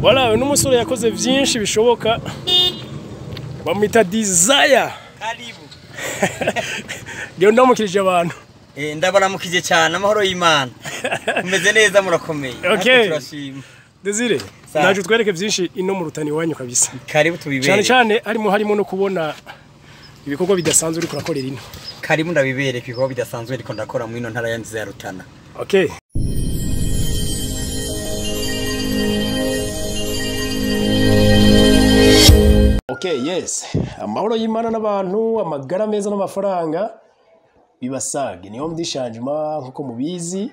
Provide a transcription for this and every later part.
Voilà, uno musore yakoze vyinshi bishoboka, bamwita Desire. Karibu. Ngewe ndamukirije abantu. Ndabaramukije cyane, amahoro y'Imana. Umeze neza, murakomeye. Okay. Turashima. Desire, naje utwereke vyinshi ino mu Rutana iwanyu kabisa. Karibu tubibere. Cyane cyane harimo no kubona ibikorwa bidasanzwe uri kurakorera ino. Karibu ndabibereke ibikorwa bidasanzwe ariko ndakora mu ino ntara ya nziza ya Rutana. Okay. Okay, yes. Amahoro y'Imana n'abantu, amagara meza n'amafaranga bibasage. Niho ndishanjuma nkuko mubizi,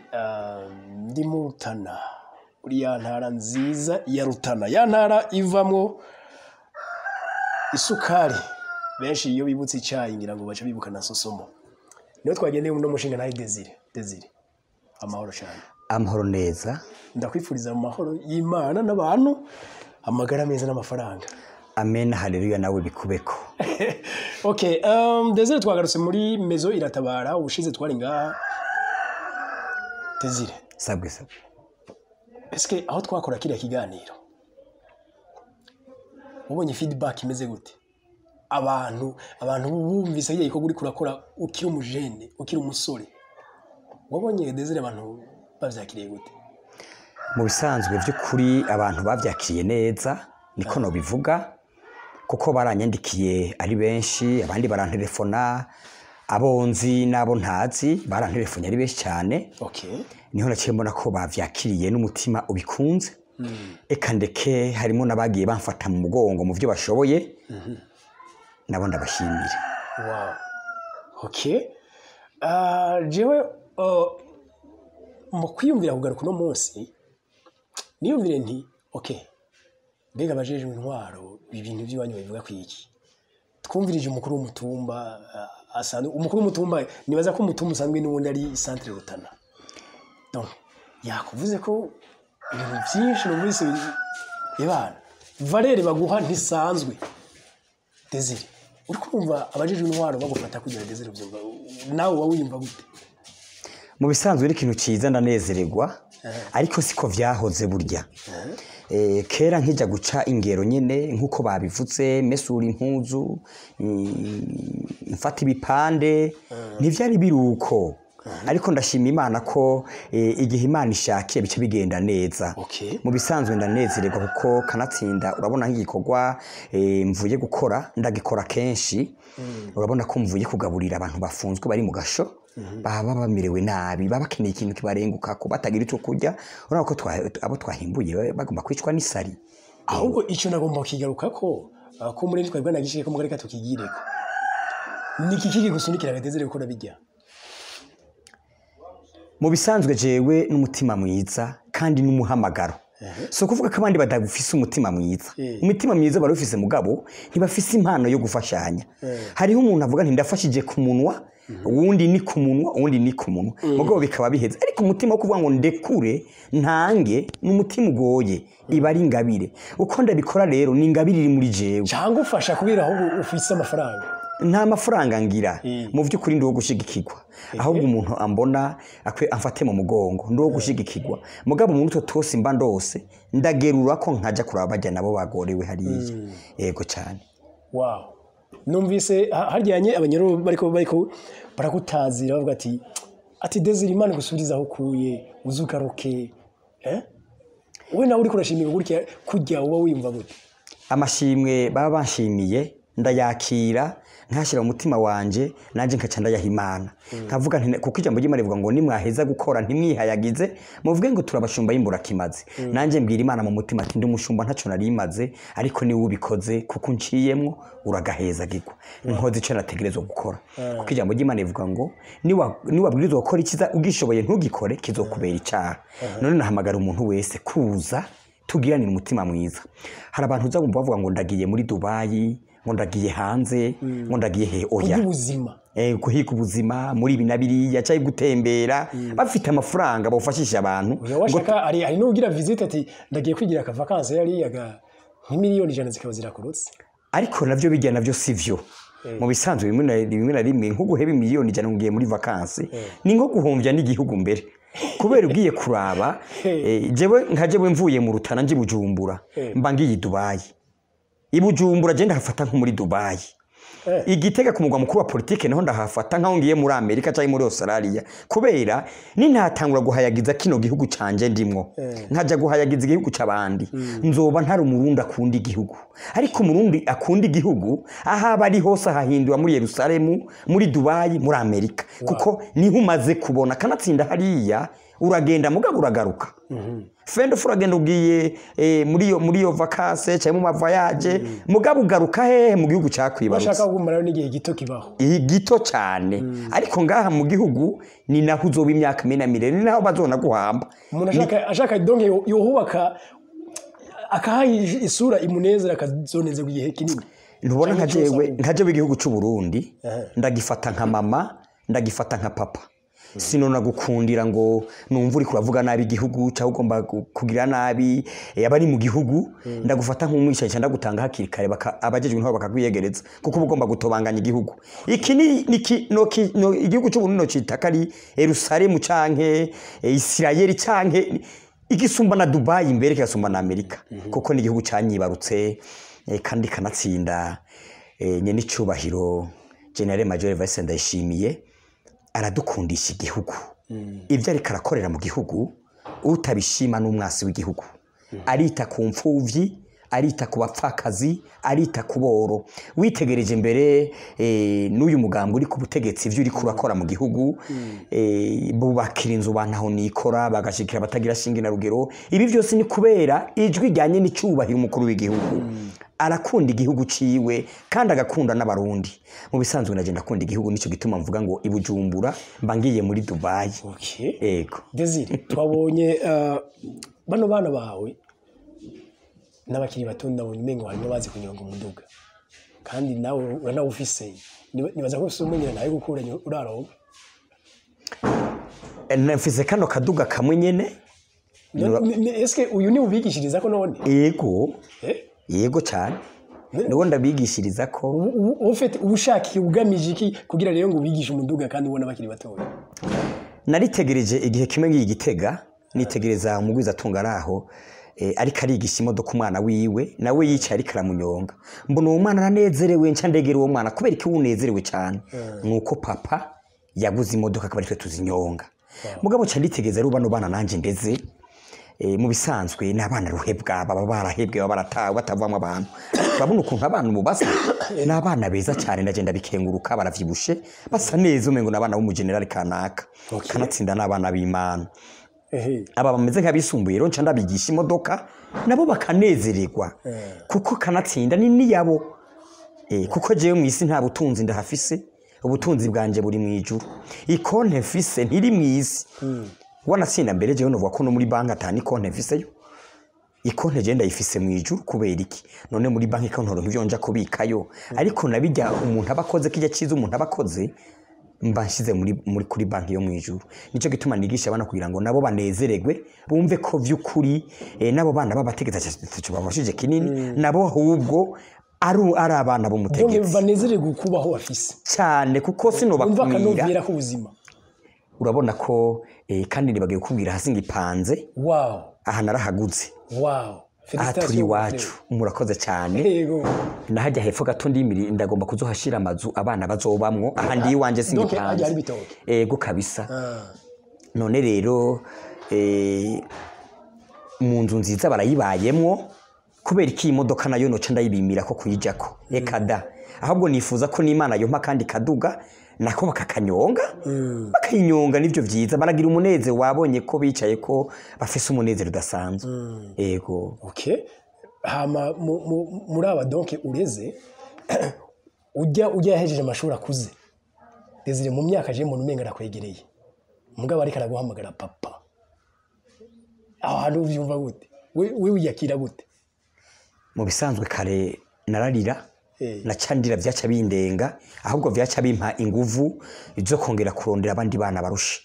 ndi mu Rutana. Uri ya ntara nziza ya Rutana. Ya ntara ivamwo isukari. Benshi iyo bibutse icyayi ngira ngo baca bibuka na Sosomo. Niho twagendeye uno mushinga nawe Desire. Desire. Amahoro cyane. Amahoro neza. Ndakwifuriza amahoro y'Imana n'abantu, amagara meza n'amafaranga. Amen, haleluya, nawe bikubeko. Okay, Desire twagarutse muri Mezo Iratabara, ubushize twari ngaha. Desire. Sabwe sabwe. Eske aho twakora kiriya kiganiro ubonye feedback imeze gute? Abantu bumvise igiye ko uri kurakora ukiri umujene, ukiri umusore. Wabonye Desire abantu bavyakiriye gute? Mu bisanzwe by'ukuri abantu bavyakiriye neza, niko no bivuga, kuko baranyandikiye ari benshi, abandi barantelefona, abonzi nabo ntazi barantelefona ari benshi cyane. Okay. Niho naciye mbona ko bavyakiriye n'umutima ubikunze. Eka ndeke harimo nabagiye bamfata mu mugongo mu byo bashoboye. Nabo ndabashimira. Wow. Okay. Jewe mu kwiyumvira kugaruka no munsi niyumvire nti okay, mbega abajejwe intwaro ibintu by'iwanyu babivuga kwiki? Twumvirije umukuru w'umutumba, asanzwe umukuru w'umutumba, nibaza ko umutumba usanzwe n'ubundi ari centre Rutana. Donc yakuvuze ko ibintu byinshi numvise ibana valere baguha ntisanzwe. Desire, uri kumva abajejwe intwaro bagufata kugira Desire ubyumva nawe uba wiyumva gute? Mu bisanzwe ni ikintu cyiza, ndanezererwa, ariko siko vyahoze burya. Kera nkijya guca ingero nyene nkuko babivuze, mesura impuzu, mfata ibipande, ntivyari biruko. Ariko ndashima Imana ko igihe Imana ishakiye bice bigenda neza. Mu bisanzwe ndanezererwa kuko kanatsinda, urabona nk'igikorwa mvuye gukora ndagikora kenshi. Urabona ko mvuye kugaburira abantu bafunzwe bari mu gasho, baba bamerewe nabi, baba bakeneye ikintu kibarenguka ko batagira icyo kurya. Urabona ko abo twahimbuye bagomba kwicwa n'isari. Ahubwo icyo nagomba kigaruka ko muri twebwe nagishije ko mugareka tukigireko. Niki kiki gusunikira Desire gukora bijya? Mu bisanzwe jewe n'umutima mwiza kandi n'umuhamagaro. So kuvuga ko abandi badagufise umutima mwiza. Umutima mwiza barufise mugabo ntibafise impano yo gufashanya. Hariho umuntu avuga nti ndafashije ku munwa, uwundi ni ku munwa, uwundi ni ku munwa. Mugabo bikaba biheze. Ariko umutima wo kuvuga ngo ndekure ntange n'umutima ugoye, iba ari ingabire. Uko ndabikora rero ni ingabire iri muri jewe. Cyangwa ufasha kubera ahubwo ufise amafaranga. Nta mafaranga ngira. Mu by'ukuri ndi wo gushigikirwa. Ahubwo umuntu ambona akwe amfate mu mugongo, ndi wo gushigikirwa. Mugabo umuntu twose mba ndose ndagerura ko nkaja kuraba bajya nabo bagorewe hariya. Yego cyane. Wow. Numvise haryanye abanyoro bariko barakutazira bavuga ati Desire Imana gusubiriza aho ukuye uzugaruke. Wowe nawe uriko urashimira gutya kujya uba wiyumva gute? Amashimwe baba banshimiye ndayakira, nkashyira mu mutima wanje, nanje nkaca ndayaha Imana. Nkavuga nti kuko ijambo ry'Imana rivuga ngo nimwaheza gukora ntimwihayagize, muvuge ngo turabashumba y'imburakimazi. Nanje mbwira Imana mu mutima ati ndi umushumba ntaco nari maze, ariko niwe ubikoze kuko nciyemwo uragahezagirwa. Nkoze ico nategerezwa gukora. Kuko ijambo ry'Imana rivuga ngo niwabwirizwa gukora ikiza ugishoboye ntugikore kizokubera icaha. None nahamagara umuntu wese kuza tugiranira umutima mwiza. Hari abantu uza kumva bavuga ngo ndagiye muri Dubai, ngo ndagiye hanze, ngo ndagiye he, oya. Ubuzima. Guhiga ubuzima muri ibi na biriya, cyangwa gutembera, bafite amafaranga bafashisha abantu. Washaka hari n'ugira visite ati ndagiye kwigira aka vacances yari yaga nk'imiliyoni 100 zikaba zirakorotse. Ariko navyo bijya navyo sivyo. Mu bisanzwe rimwe na rimwe nko guheba miliyoni 100 ngiye muri vacances, ni nko guhomvya n'igihugu mbere. Kubera ugiye kuraba, jewe nka jewe mvuye mu Rutana nji Bujumbura, mba ngiye i Dubai. I Bujumbura je ndahafata nko muri Dubai. Igitega ku mugwa mukuru wa politike naho ndahafata nkaho ngiye muri Amerika cyangwa muri Australia, kubera nintatangura guhayagiza kino gihugu canje ndimwo, nkaja guhayagiza igihugu c'abandi, nzoba ntari umurundi akunda igihugu. Ariko umurundi akunda igihugu aho aba ari hose ahahindura muri Yerusalemu, muri Dubai, muri Amerika, kuko niho umaze kubona kanatsinda. Hariya uragenda mugabo uragaruka fendo, uragenda ugiye muri iyo vacances cyangwa mu ma voyages, mugabo ugaruka hehe? Mu gihugu cyakwibarutse. Bashaka kugumarayo n'igihe gito kibaho. Gito cyane, ariko ngaha mu gihugu ni naho uzoba imyaka mina mire, ni naho bazona guhamba. Umuntu ashaka donc yohubaka akaha isura imunezera, akazonezerwa igihe kinini. Ntubona nka Canke cyose jewe ahubwo. Nka jewe igihugu cy'u Burundi ndagifata nka mama, ndagifata nka papa. Sinona gukundira ngo numva uri kuravuga nabi igihugu cyangwa ugomba kugira nabi abari mu gihugu. Ndagufata nk'umwicanyi cyangwa ndagutanga hakiri kare, abajejwe intwaro bakakwiyegereza, kuko uba ugomba gutobanganya igihugu. Iki ni ki, no, ki, no, igihugu cy'u Burundi no cita ko ari Yerusalemu canke Isirayeli canke igisumba na Dubai imbere, kigasumba na Amerika, kuko ni igihugu cyanyibarutse. Kandi kanatsinda nyene icubahiro General Major Evariste Ndayishimiye aradukundisha igihugu. Ibyo ariko arakorera mu gihugu, utabishima n'umwasi w'igihugu. Arita ku mfuvyi, arita ku bapfakazi, arita ku boro. Witegereje imbere n'uyu mugambi uri ku butegetsi, ibyo uriko urakora mu gihugu, bubakira inzu bantu aho nikora, bagashikira abatagira shinge na rugero. Ibi byose ni kubera ijwi ryanye n'icyubahiro umukuru w'igihugu. Arakunda igihugu ciwe kandi agakunda n'abarundi. Mu bisanzwe nagenda akunda igihugu, nico gituma mvuga ngo i Bujumbura mba ngiye muri Dubai. Okay. Ego. Desire, twabonye bano bana bawe n'abakiri bato, ndabonye umengo harimo bazi kunyonga umuduga, kandi nawe uranawufise. Nibaza ko ufise umumenyera nawe gukuranya uraronka. Mfise kano kaduga kamwe nyene. Eske uyu ni ubigishiriza ko none? Yego. Eh? Yego cyane, niwo ndabigishiriza ko. Ufite ubushakiye ugamije iki kugira rero ngo ubigishe umuduga kandi ubona bakiri batoya? Naritegereje igihe kimwe ngiye i Gitega, nitegereza umugwiza atunga araho ariko arigisha imodoka umwana wiwe, nawe yicaye ariko aramunyonga. Mbona uwo mwana aranezerewe, nca ndegera uwo mwana: "Kubera iki unezerewe cyane?" Nuko papa yaguze imodoka, akaba aritwe tuzinyonga. Mugabo nca nditegereza rero bano bana nanje ndeze, mu bisanzwe ni abana ruhebwa, baba barahebwe, baba baratawe, batavamo abantu. Urabona ukuntu abana ubu basa, ni abana beza cyane, ndagenda bikenguruka, baravyibushe, basa neza, umengo ni abana b'umujenerali kanaka. Kanatsinda n'abana b'Imana. Aba bameze nk'abisumbuye rero nca ndabigisha imodoka, nabo bakanezererwa, kuko kanatsinda ni niyabo, kuko jewe mu isi nta butunzi ndahafise, ubutunzi bwanje buri mu ijuru. Ikonte mfise ntiri mu isi. Wanatsinda mbere jewe novuga ko no muri banki atani konte mfiseyo. Ikonte je ndayifise mu ijuru. Kubera iki none muri banki ko ntoronka ivyo nja kubikayo? Ariko nabijya umuntu aba akoze, kijya ciza umuntu aba akoze, mba nshize muri kuri banki yo mu ijuru. Nico gituma nigisha abana kugira ngo nabo banezererwe, bumve ko vy'ukuri nabo bana b'abategetsi ataco babashije kinini, nabo ahubwo ari abana Donc b'umutegetsi. Banezererwe kubaho bafise. Cyane, kuko Umva sinobakumira. Akanovera k'ubuzima. Urabona ko kandi nibagiye kukubwira hasi ngipanze. Aha narahaguze. Aha turi iwacu, murakoze cyane. Nahajya hepfo gato ndimiri ndagomba kuzohashira amazu abana bazobamwo. Aha ndi iwanje. Donc hajya hari Singipanze. ibitoke. Ego kabisa. None rero mu nzu nziza barayibayemwo, kubera ko iyi modoka nayo noca ndayibimira ko kuyijako? Eka da, ahubwo nifuza ko n'Imana yompa kandi kaduga nako bakakanyonga, bakayinyonga, nivyo vyiza, baragira umunezero. Wabonye ko bicaye ko bafise umunezero udasanzwe. Ego. Okay. Hama muri aba donc ureze, ujya yahejeje amashuri akuze, Desire mu myaka je umuntu umenga arakwegereye, mugabo ariko araguhamagara papa. Aho hantu uvyumva gute? We wiyakira gute? Mu bisanzwe kare nararira. Naca ndira, vyaca bindenga, ahubwo vyaca bimpa inguvu zo kongera kurondera abandi bana barusha,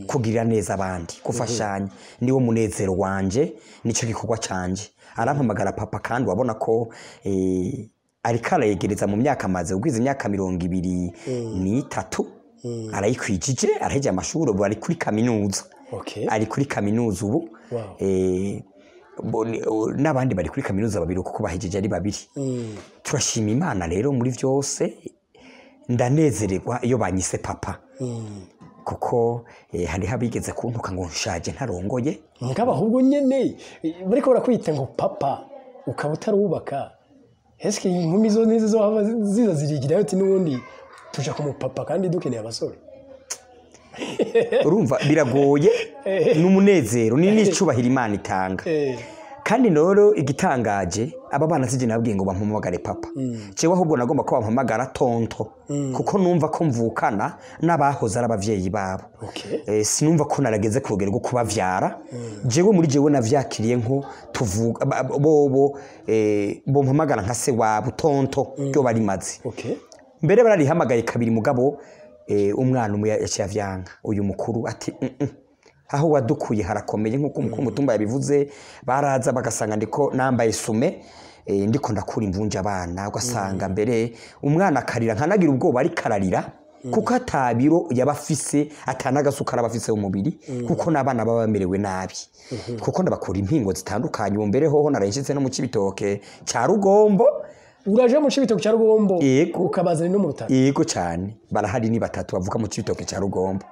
kugirira neza abandi, gufashanya. Niwo munezero wanje, nico gikorwa canje. Arampamagara papa, kandi wabona ko ariko arayegereza mu myaka, amaze kugwiza imyaka 23, arayikwijije, arahejeje amashuri, ubu ari kuri kaminuza. Okay. Ari kuri kaminuza ubu. Wow. N'abandi bari kuri kaminuza babiri kuko bahejeje ari babiri. Turashima Imana rero muri byose, ndanezererwa iyo banyise papa. Kuko hariho abigeze kuntuka ngo nshaje ntarongoye. Mugabo ahubwo nyene bariko barakwita ngo papa ukaba utarubaka, eske inkumi zo ntizizohava ziza zirigirayo ati n'ubundi tuja ku mupapa kandi dukeneye abasore? Urumva biragoye, n'umunezero ni n'icubahiro Imana itanga. Kandi rero igitangaje, aba bana sije nabwiye ngo bampamagare papa. Jewe ahubwo nagomba ko bampamagara tonto, kuko numva ko mvukana n'abahoze ari abavyeyi babo. Sinumva ko narageze ku rugero rwo kubavyara. Jewe muri jewe navyakiriye nko tuvuga bobo bompamagara nka se wabo, tonto ryo barimaze. Mbere bararihamagaye kabiri, mugabo umwana umwe yaciye avyanga, uyu mukuru ati "Mm, mm. Aho wadukuye harakomeye." Nk'uko umukuru w'umutumba yabivuze, baraza bagasanga ndiko nambaye sume, ndiko ndakura imvunja abana, ugasanga mbere umwana akarira nkanagira ubwoba ariko ararira, kuko atabiro yaba afise, atanagasuka aba afise mu mubiri, kuko n'abana baba bamerewe nabi, kuko ndabakura impingo zitandukanye. Ubu mbere hoho narayishitse no mu Cibitoke ca Rugombo. Uraje mu Cibitoke cya Rugombo? Yego. Ukabazana no mu Rutana? Yego cyane, barahari, ni batatu bavuka mu Cibitoke cya Rugombo,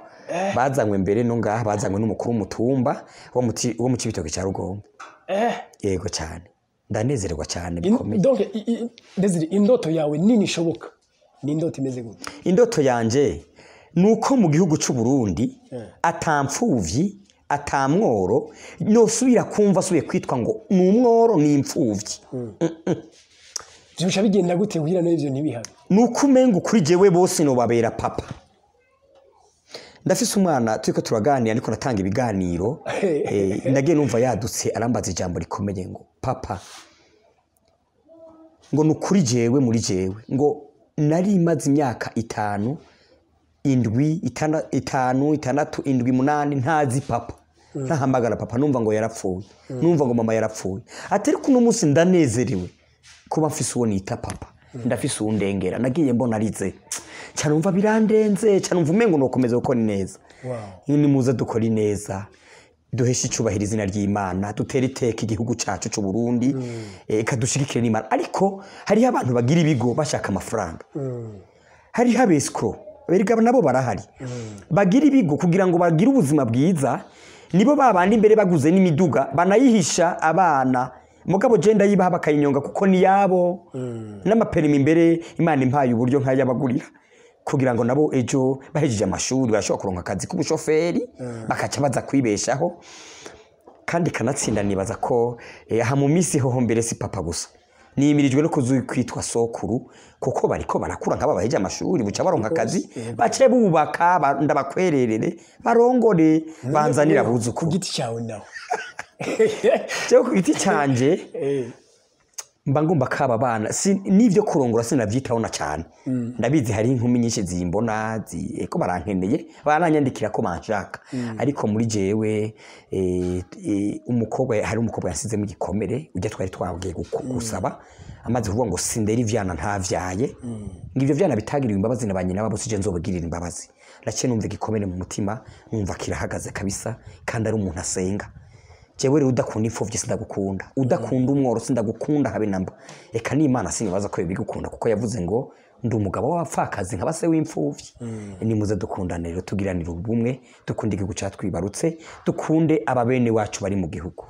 bazanywe mbere no ngaha, bazanywe n'umukuru w'umutumba wo mu Cibitoke cya Rugombo. Yego cyane, ndanezerwa cyane bikomeye. Donc Desire, indoto yawe nini ishoboka ni indoto imeze gute? Indoto yanje ni uko mu gihugu cy'u Burundi atamfuvyi, atamworo nosubira kumva asubiye kwitwa ngo ni umworo, ni imfuvyi. Vyosha bigenda gute kugira n'ivyo ntibihabe? Ni uko umenga ukuri jewe bose nobabera papa. Ndafise umwana turiko turaganira, ariko natanga ibiganiro, nagiye numva yadutse arambaza ijambo rikomeye ngo papa, ngo ni ukuri jewe muri jewe ngo nari maze imyaka 5, 7, 5, 6, 7, 8 ntazi papa, ntahamagara papa, numva ngo yarapfuye, numva ngo mama yarapfuye, ati ariko uno munsi ndanezerewe kuba mfise uwo nita papa, ndafise uwo ndengera, nagiye mbona arize cyane, numva birandenze cyane, numva umengo nokomeza gukora ineza. Nimuze dukora ineza, duheshe icubahiro izina ry'Imana, dutere iteka igihugu cacu c'u Burundi, ikadushigikire n'Imana. Ariko hariho abantu bagira ibigo bashaka amafaranga. Hariho abescro erega nabo barahari, bagira ibigo kugira ngo bagire ubuzima bwiza, nibo babandi imbere baguze n'imiduga banayihisha abana, mugabo je ndayibaha bakayinyonga kuko ni yabo. N'amaperimi imbere Imana impaye uburyo nkayabagurira kugira ngo nabo ejo bahejeje amashuri bashobora kuronka akazi k'ubushoferi, bakaca baza kwibeshaho. Kandi kanatsinda nibaza ko aha mu misi hoho mbere si papa gusa, nimirijwe no kuzi kwitwa sokuru, kuko bariko barakura nk'aba bahejeje amashuri, buca baronka akazi, bace bubaka, ndabakwererere, barongore, banzanira Ku abuzukuru. giti cyawe nawe? Jewe ku giti canje mba ngomba kaba bana si n'ivyo kurongora sinavyitaho na cyane. Ndabizi hari inkumi nyinshi zimbona ko barankeneye, baranyandikira ko banshaka, ariko muri jewe umukobwa, hari umukobwa yasizemo igikomere ujya twari twabwiye gusaba, amaze kuvuga ngo sindera ivyana ntavyaye, ngo ivyo vyana bitagiriwe imbabazi na ba nyina babo sije nzobagirira imbabazi. Naciye numva igikomere mu mutima, numva kirahagaze kabisa, kandi ari umuntu asenga. Jewe rero udakunda imfuvyi sindagukunda, udakunda umworo sindagukunda habe namba. Eka n'Imana sinibaza ko bigukunda, kuko yavuze ngo ndi umugabo w'abapfakazi nkaba se w'imfuvyi. Nimuze dukundane rero, tugiranire ubumwe, dukunde igihugu catwibarutse, dukunde ababene wacu bari mu gihugu.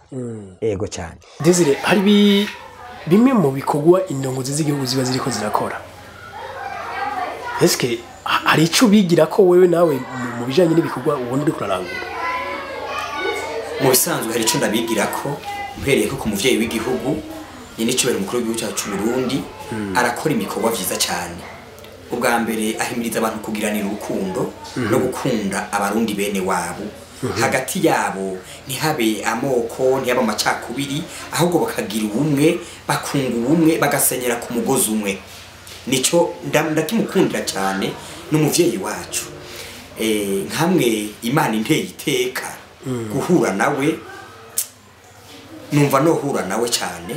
Ego cyane. Desire, hari bimwe mu bikorwa indongozi z'igihugu ziba ziriko zirakora, eske hari ico bigira ko wewe nawe mu bijanye n'ibikorwa ubona uriko urarangura? Mu bisanzwe hari icyo ndabigira ko, mpereye ko ku muvyeyi w'igihugu nyine icyubahiro umukuru w'igihugu cyacu Burundi, arakora ibikorwa vyiza cyane. Ubwa mbere ahimiriza abantu kugiranira urukundo no gukunda abarundi bene wabo, hagati yabo ntihabe amoko, ntihabe amacakubiri, ahubwo bakagira ubumwe, bakunga ubumwe, bagasenyera ku mugozi umwe. Nico ndakimukundira cyane n'umuvyeyi wacu. Nkamwe Imana inteye iteka guhura nawe, numva nohura nawe cyane.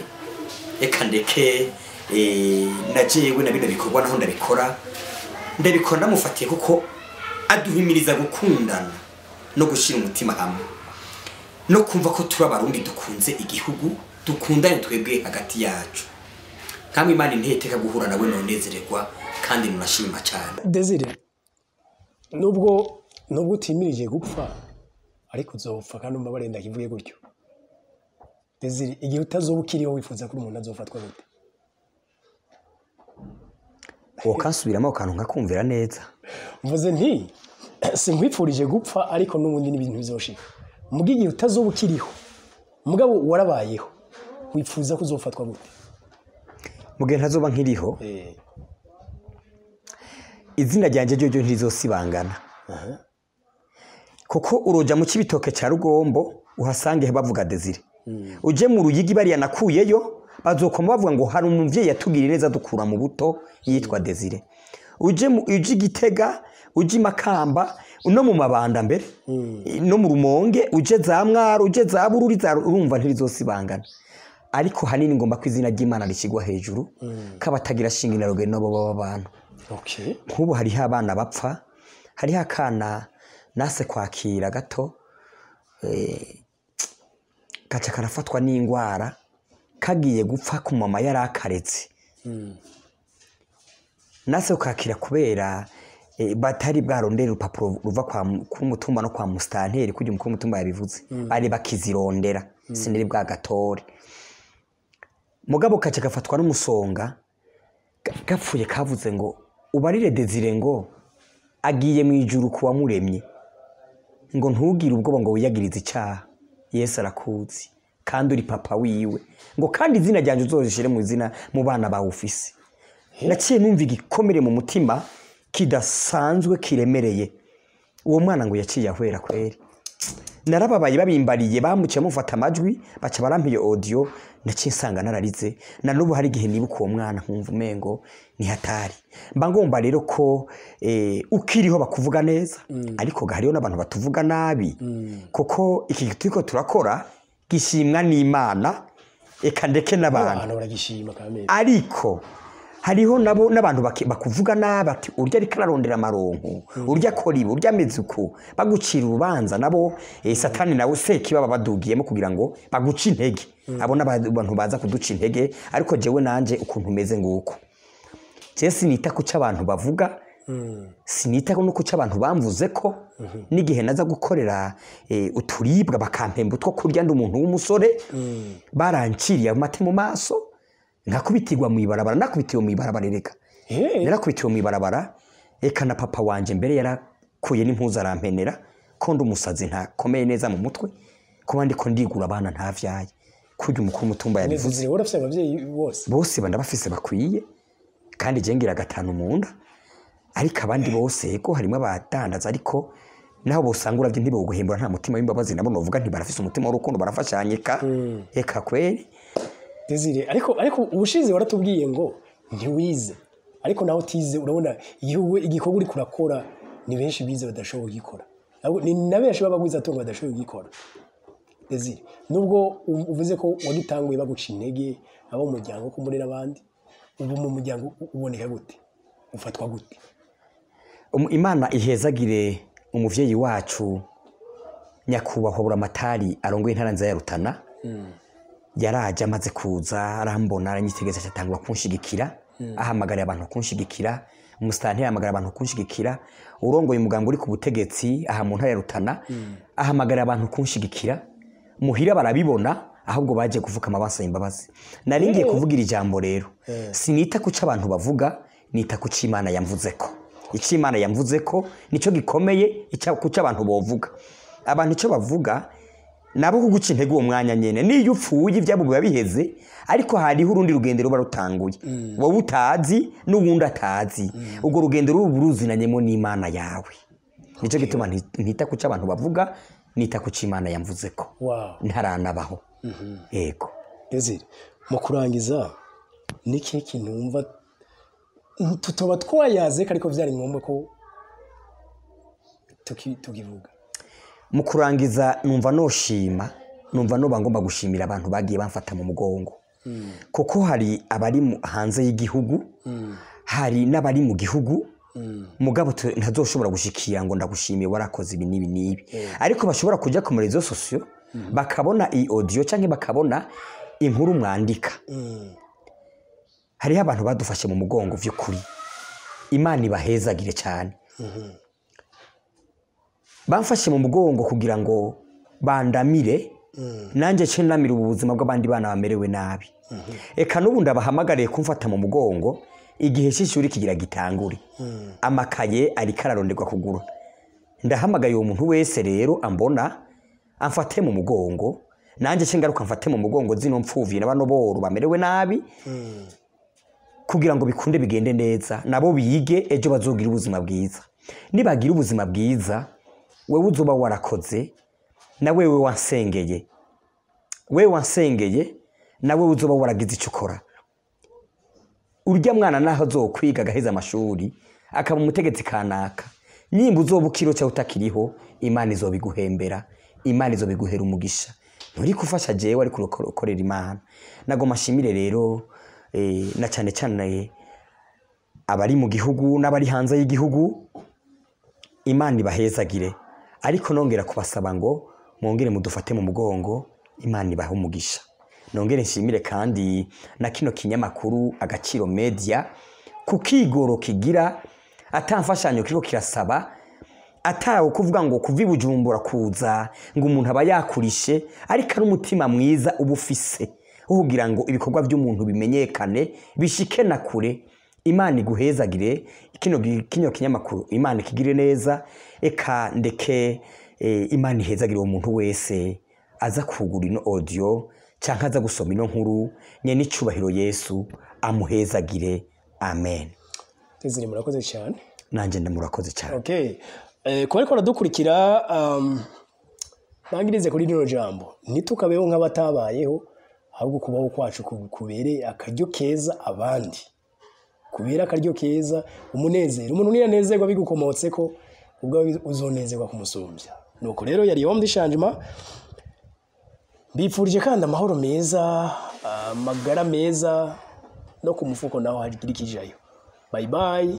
Eka ndeke na jewe na bino bikorwa naho ndabikora ndamufatiye, kuko aduhimiriza gukundana. no gushyira umutima hamwe no kumva ko turi Abarundi, dukunze igihugu, dukundane twebwe hagati yacu. Nkamwe Imana inteye guhura nawe nonezererwa kandi nunashima cyane. Desire, nubwo utimirije gupfa ariko uzopfa, kandi umbabarire ndakivuge gutyo. Desire, igihe utazoba ukiriho wifuza ko umuntu azofatwa gute? Wokansubiramo akantu nkakumvira neza. Mvuze nti sinkwipfurije gupfa, ariko n'ubundi n'ibintu bizoshika. Muga igihe utazoba ukiriho, mugabo warabayeho, wifuza ko uzofatwa gute? Mu gihe ntazoba nkiriho, izina ryanjye ryo ntirizosibangana, kuko uroja mu Cibitoke cya Rugombo uhasange bavuga Desire, uje mu Ruyigi bariya nakuyeyo bazokoma bavuga ngo hari umuvyeyi yatugiriye neza dukura mu buto yitwa Desire, uje uje Gitega, uje Makamba no mu Mabanda mbere no mu Rumonge, uje za Mwaro, uje za Bururi, za urumva ntirizosibangana. Ariko hanini ngomba ko izina ry'Imana rishyirwa hejuru, k'abatagira shinge na rugero nabo baba abantu. Nk'ubu hariho abana bapfa, hariho akana nase kwakira gato, gaca karafatwa n'ingwara, kagiye gupfa ku mama yari akaretse. Nase kwakira kubera batari bwarondera urupapuro ruva kwa ku mutumba no kwa mustanteri, kugira umukuru w'umutumba yabivuze, bari bakizirondera, sinari bwagatore. Mugabo kaca gafatwa n'umusonga, gapfuye kavuze ngo ubarire Desire ngo agiye mu ijuru kuwamuremye, ngo ntugire ubwoba ngo wiyagirize icyaha, Yesu arakuzi kandi uri papa wiwe, ngo kandi izina ryanjye uzozishire mu izina mu bana bawe ufise. Naciye numva igikomere mu mutima kidasanzwe kiremereye. Uwo mwana ngo yaciye ahwera kweri. Narababaye babimbariye, bamuciye mufata amajwi baca barampiye audio, naciye nsanga nararize. Na n'ubu hari igihe nibuka uwo mwana nkumva umengo ni hatari. Mba ngomba rero ko ukiriho bakuvuga neza, ariko hariho n'abantu batuvuga nabi, kuko iki turiko turakora gishimwa n'Imana, eka ndeke n'abantu baragishima kamere. Ariko hariho nabo n'abantu bakuvuga nabi, ati urya ariko ararondera amaronko, urya akora ibi, urya ameze uku, bagucira urubanza nabo. Satani nawe seki baba badugiyemo kugira ngo baguce intege. Abo n'abantu baza kuduca intege, ariko jewe nanje ukuntu meze nguko, je sinita ku cyo abantu bavuga, sinita no ku cyo abantu bamvuze ko n'igihe naza gukorera uturibwa bakampemba utwo kurya, ndi umuntu w'umusore, baranciriye amate mu maso, nkakubitirwa mu ibarabara. Nakubitiwe mu ibarabara, reka, narakubitiwe mu ibarabara, eka na papa wanje mbere yarakuye n'impuzu arampenera ko ndi umusazi ntakomeye neza mu mutwe, kuba ndiko ndigura abana ntavyaye, kurya umukuru w'umutumba yabivuze. Desire, warafise abavyeyi bose? Bose ndabafise bakwiye, kandi je ngira gatanu mu nda, ariko abandi bose ko harimo abadandaza, ariko naho bosanga uravye ntiboguhembura, nta mutima w'imbabazi nabo novuga nti barafise umutima w'urukundo, barafashanyika, eka kweri. Desire, ariko ubushize waratubwiye ngo ntiwize, ariko naho utize urabona igihugu igikorwa uriko urakora ni benshi bize badashoboye kugikora, ni na benshi b'abagwiza atunga badashoboye kugikora. Desire, nubwo uvuze ko wagitanguye baguca intege abo mu muryango ko muri n'abandi, ubu mu muryango uboneka gute, ufatwa gute? Imana ihezagire umuvyeyi wacu nyakubahwa Buramatari arongoye intara nziza ya Rutana. Yaraje amaze kuza arambona, aranyitegereza, atangura kunshigikira, ahamagarira abantu kunshigikira, umusitanteri ahamagarira abantu kunshigikira, urongoye umuganga uri ku butegetsi aha mu ntara ya Rutana ahamagarira abantu kunshigikira. Muhira barabibona, ahubwo baje kuvukama basaba imbabazi. Nari ngiye kuvugira ijambo rero, sinita ku cyo abantu bavuga, nita ku cyo Imana yamvuzeko. Icyo Imana yamvuzeko nico gikomeye ku cyo abantu bovuga. Abantu icyo bavuga nabo kuguca intege uwo mwanya nyene, niyo upfuye ivyabo biba biheze, ariko hariho urundi rugendo ruba rutanguye, wowe utazi n'uwundi atazi. Urwo rugendo ruba uruzinanyemo n'Imana yawe. Nico gituma ntita ku cyo abantu bavuga, nita ku cyo Imana yamvuzeko. Ntaranabaho. Yego. Desire, mu kurangiza ni ikihe kintu wumva tutoba twayaze ariko vyari ngombwa ko tukivuga? Mu kurangiza numva noshima, numva noba ngomba gushimira abantu bagiye bamfata mu mugongo, kuko hari abari hanze y'igihugu, hari n'abari mu gihugu. Mugabo ntazoshobora gushikira ngo ndagushimiye warakoze ibi n'ibi n'ibi, ariko bashobora kujya ku muri réseaux sociaux bakabona iyi audio canke bakabona inkuru mwandika. Hariho abantu badufashe mu mugongo vy'ukuri, Imana ibahezagire cyane. Bamfashe mu mugongo kugira ngo bandamire, nanjye ce ndamira ubu buzima bw'abandi bana bamerewe nabi. Eka n'ubu ndabahamagariye kumfata mu mugongo igihe cy'ishuri kigira gitangure, amakaye ariko araronderwa kugura. Ndahamagaye uwo muntu wese rero ambona amfate mu mugongo, nanjye ce ngaruka mfate mu mugongo zino mfuvyi na bano boro bamerewe nabi, kugira ngo bikunde bigende neza, nabo bige, ejo bazogira ubuzima bwiza. Nibagira ubuzima bwiza, wewe uzoba warakoze, na wewe wansengeye, wewe wansengeye, nawe uzoba waragize icyo ukora. Urya mwana naho azokwiga agaheza amashuri akaba umutegetsi kanaka, nimba uzoba ukiro cyangwa utakiriho, Imana izobiguhembera, Imana izobiguhera umugisha. Nturi gufasha jewe, ariko ukorera Imana. Nagoma ashimire rero na cyane cyane abari mu gihugu n'abari hanze y'igihugu, Imana ibahezagire. Ariko nongera kubasaba ngo mwongere mudufate mu mugongo, Imana ibahe umugisha. Nongere nshimire kandi na kino kinyamakuru Agaciro Media ku kigoro kigira atamfashanyo kiriko kirasaba, atawe kuvuga ngo kuva i Bujumbura kuza ngo umuntu aba yakurishe, ariko ari umutima mwiza uba ufise wo kugira ngo ibikorwa by'umuntu bimenyekane bishike na kure. Imana iguhezagire. Kino kinyamakuru Imana ikigire neza. Eka ndeke Imana ihezagire uwo muntu wese aza kugura ino audio canke aza gusoma ino nkuru. Nyene icubahiro Yesu amuhezagire, amen. Desire, murakoze cyane. Nanje ndamurakoze cyane. Okay, kuba ariko aradukurikira, nangirize kuri rino jambo: ntitukabeho nk'abatabayeho, ahubwo kubaho kwacu kubere akaryo keza abandi, kubera akaryo keza, umunezero. Umuntu niyanezerwa bigukomotseko, ubwo uzonezerwa kumusumbya. Nuko rero yari Homme du Changement. Mbifurije kandi amahoro meza, amagara meza, no ku mufuko naho hagira ikijayo. Bye bye.